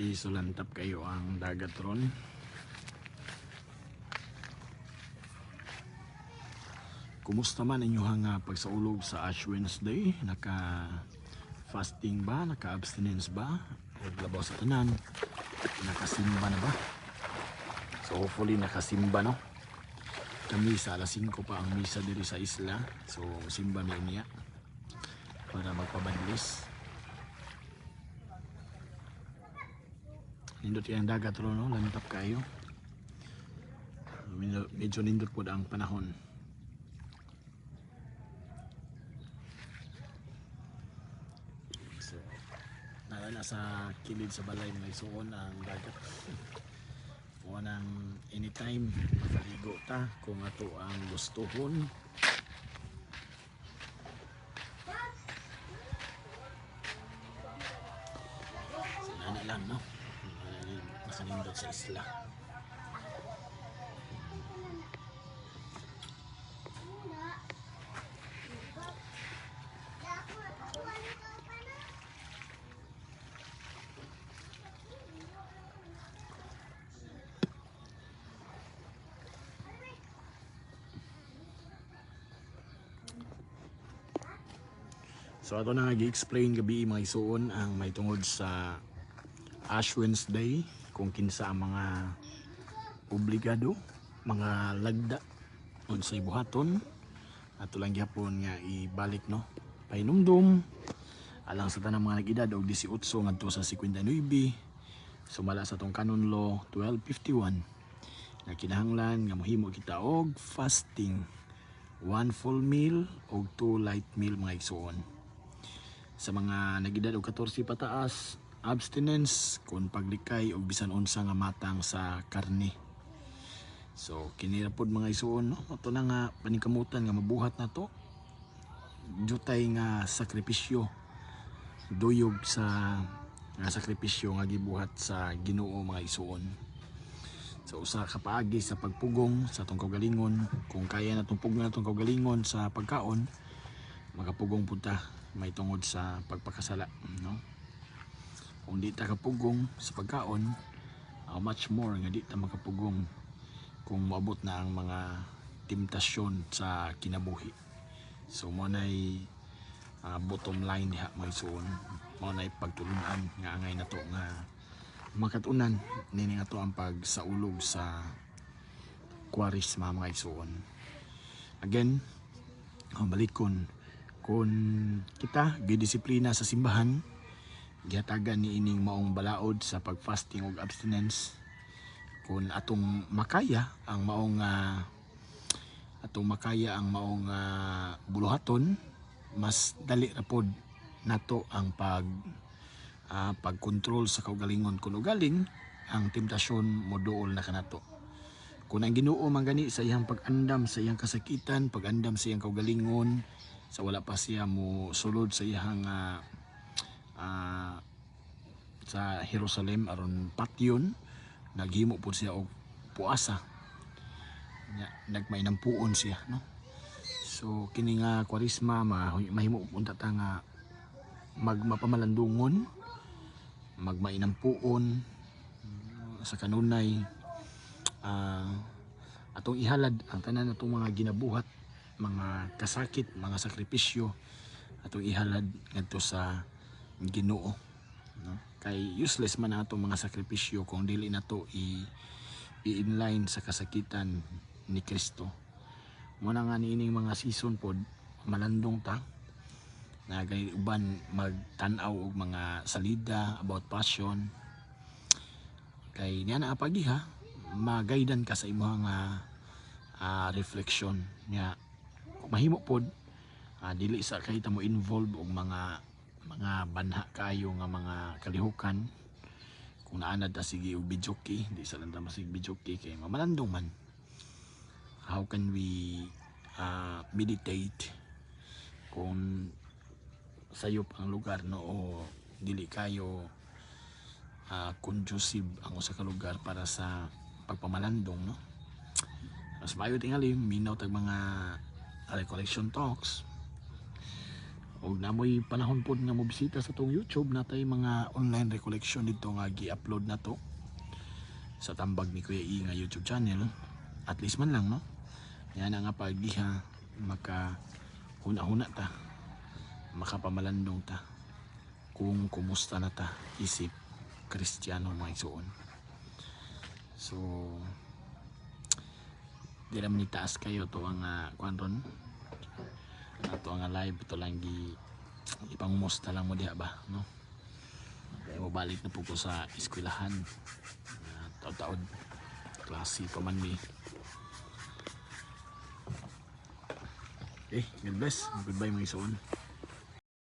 Isulantap kayo ang dagat ron. Kumusta man inyong pagsaulog sa Ash Wednesday? Naka fasting ba? Naka abstinence ba? O labaw sa tanan? Nakasimba na ba? So hopefully nakasimba, no? Kami sa alas 5 pa ang misa diri sa isla. So simba mi niya para magpabadlis. Nindot yung dagat ron, no? Lantap kayo. Medyo nindot po ang panahon. So, nara na sa kilid sa balay mga isuon ang dagat. Nang anytime makaligo ta kung ato ang gustuhon. So, nana lang, no? Nakanindot sa isla. So ato na nga gi-explain gabi mga isuon ang may tungod sa Ash Wednesday, kung kinsa ang mga obligado, mga lagda unsay buhaton. Ato lang gyapon nga ibalik, no, pahinumdum alang sa tanang mga nag-edad og 18 ngadto sa 59 sumala sa atong Canon Law 1251 nga kinahanglan nga mohimo kita og fasting, one full meal og two light meal, mga igsuon. Sa mga nag-edad og 14 pataas, abstinence kung paglikay og bisan unsa nga matang sa karne. So kini ra pod, mga igsuon, no? Ato na nga paningkamutan nga mabuhat na to jutay nga sakripisyo, duyog sa nga sakripisyo nga gibuhat sa Ginoo, mga igsuon. So usa ka paagi sa pagpugong sa atong kaugalingon, kung kaya na itong pugon atong kaugalingon sa pagkaon, makapugong pud ta may tungod sa pagpakasala, no? Kung di ta kapugong sa pagkaon, how much more nga di ta makapugong kung moabot na ang mga temptasyon sa kinabuhi. So mo nay bottom line diha, mga igsuon, mo nay pagtulunan nga angay nato nga makatunan nini ato ang pagsaulog sa Kwaresma, mga igsuon. Again, ang balikon, kung kita gidisiplina sa simbahan, gihatagan ni ining maong balaod sa pagfasting ug abstinence, kung atong makaya ang maong atong makaya ang maong buluhaton, mas dali ra pod nato ang pagkontrol sa kaugalingon. Kung ugaling ang temptasyon moduol na kanato. Kung ang Ginoo man gani sa iyang pag-andam sa iyang kasakitan, pag-andam sa iyang kaugalingon sa wala pa siya mo sulod sa iyang sa Jerusalem aron patyon, naghimo pud siya og puasa. Nya, nagmainampuon siya, no? So kini nga Kwaresma, mahimo punta ta nga magmapamalandungon, magmainampuon sa kanunay, atong ihalad ang tanan atong mga ginabuhat, mga kasakit, mga sakripisyo, atong ihalad ngadto sa Ginoo, no? Kay useless man ang atong mga sakripisyo kung dili nato i i-inline sa kasakitan ni Kristo. Mo na nga niining mga season pod malandong ta na gani uban magtan-aw og mga salida about passion, kay niya na apagiha magaidan ka sa imong reflection nya. Mahimo pod dili sa kay ta mo involve og mga banha kayo nga mga kalihukan. Kung naanad ta sige og videoke, di sa lang ta masig videoke kay mamalandong man. How can we meditate kung sayop ang lugar, no, o dili kayo conducive ang usa ka lugar para sa pagpamalandong, no? Mas maayo tingali minaw tag mga recollection talks. Og namoy panahon pod nga mobisita sa atong YouTube, natay mga online recollection dito nga gi-upload na to sa Tambag ni Kuya E nga YouTube channel. At least man lang, no, yan nga pagiha maka huna-huna ta, makapamalandong ta kung kumusta na ta isip Kristiyano, mga igsuon. So di naman ni taas kayo to ang kuan ron ato ang live ito lang, gi ipangumusta lang mo diha ba, no? Kaya mo balik na po ko sa eskwelahan, taod-taod klase pa man mi. Okay, God bless. Goodbye, mga igsuon.